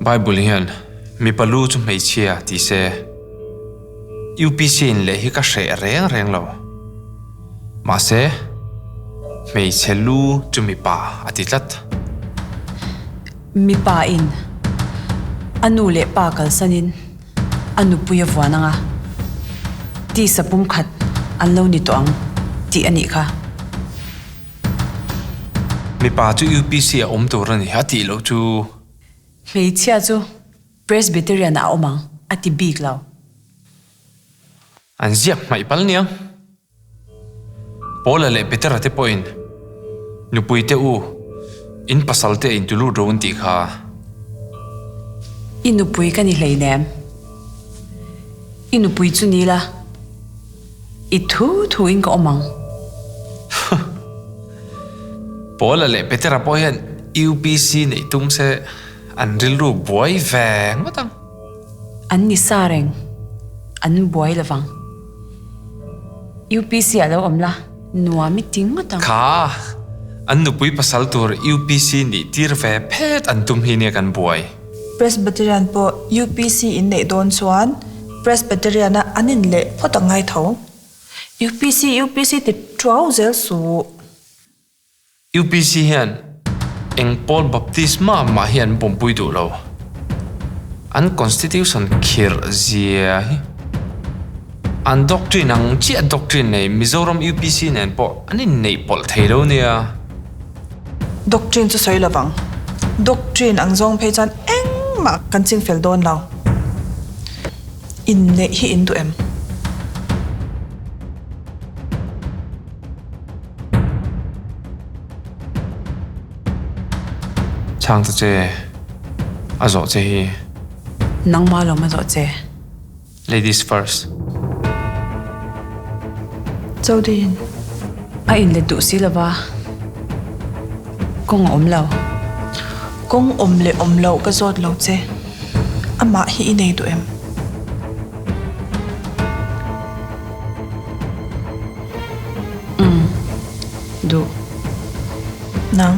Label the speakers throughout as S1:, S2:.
S1: Bible hian mipa lu chu hmeichhia ti se, UPC in leh hi ka hreh reng reng lo. Mahse, hmeichhe lu chu mipa a ti tlat.
S2: Mipa in a nu leh pa kalsanin a nupui a vuan ang a, tisa pumkhat an lo ni tawh ang tih a nih kha.
S1: Mipa chu UPC a awm tur a ni a tih loh chu.
S2: Hmeichhia chu Presbyterian ah a awm ang a ti bik lo.
S1: An ziak hmaih pal nia. Paula leh Petera te pawhin nupui te u in pasal te in tulu ro an tih kha.
S2: I nupui ka ni hleinem. I nupui chu ni la. I thu thu in ka awm ang.
S1: Paula leh Petera pawh hian UPC neih tum se an rilru buai ve ngawt ang.
S2: An ni sa reng, an buai lovang. UPC ah lo awm la, nuam i ti ngawt ang.
S1: Kha, an nupui pasal tur UPC nih tir ve phet an tum hi nia kan buai.
S3: Presbyterian pawh UPC in neih dawn chuan Presbyterian a an in leh phawt a ngai tho. UPC UPC ti tuau zel suh.
S1: UPC hian eng pawl baptisma mah hi an pawmpui duh lo. An constitution khirh zia hi an doctrine ang chiah doctrine nei Mizoram UPC nen pawh an inneih pawlh thei lo nia.
S3: Doctrine chu sawi lovang. Doctrine ang zawng phei chuan engmah kan ching fel dawn lo. Inneih hi in duh em?
S1: Chhang ta che, a zawh che hi.
S2: Nangmah lawm a zawh che.
S1: Ladies first.
S3: Chowdhury-in.
S2: A inlet duh si lova, kawng a awm lo.
S3: Kawng awm leh awm loh ka zawt lo che, amah hi i nei duh em?
S2: Umm, duh.
S3: Nang.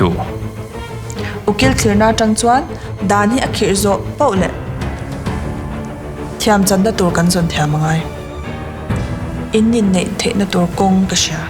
S1: Duh.
S3: Ukil thlirna atang chuan dan hi a khirh zawh pauh leh thiam channa tur kan zawn thiam a ngai. In inneih theihna tur kawng ka hria.